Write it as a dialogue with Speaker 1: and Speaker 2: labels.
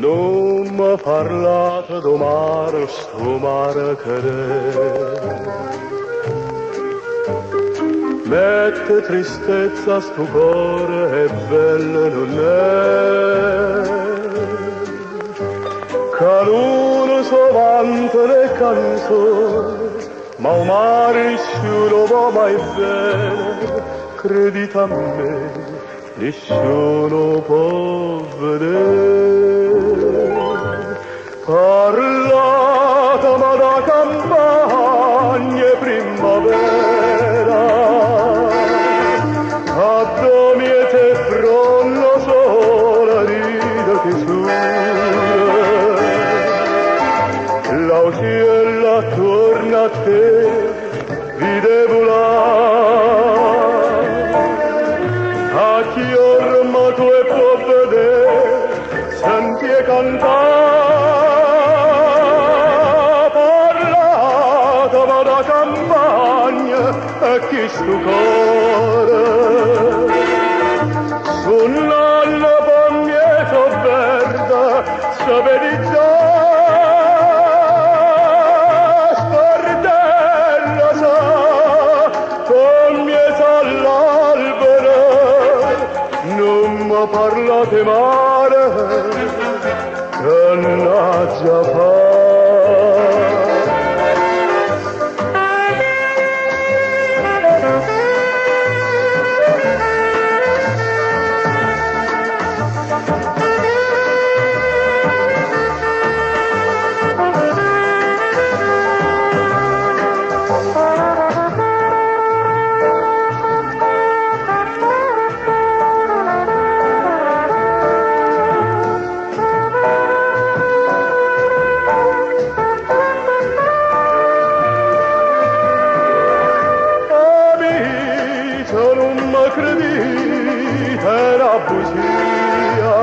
Speaker 1: Nun me parlate do mare, sto mare che Mette tristezza sto core e bello non è. Che non so vante le canzoni, ma o mare nessuno va mai bene, credite a me, nessuno può vedere. Parlate ma da campagna e primavera, a miete fronno sola ride che sure, l'auciella attorno a te vide volare, a chi orma tu e può vedere, senti e cantare, parlate ma da campagna e chi sto cuore, sull'anno pomieto verde, se vedi già, spardella sa, con all'albero, non mi parlate male, che n'aggia fa. Amici, non mi credete la bugia.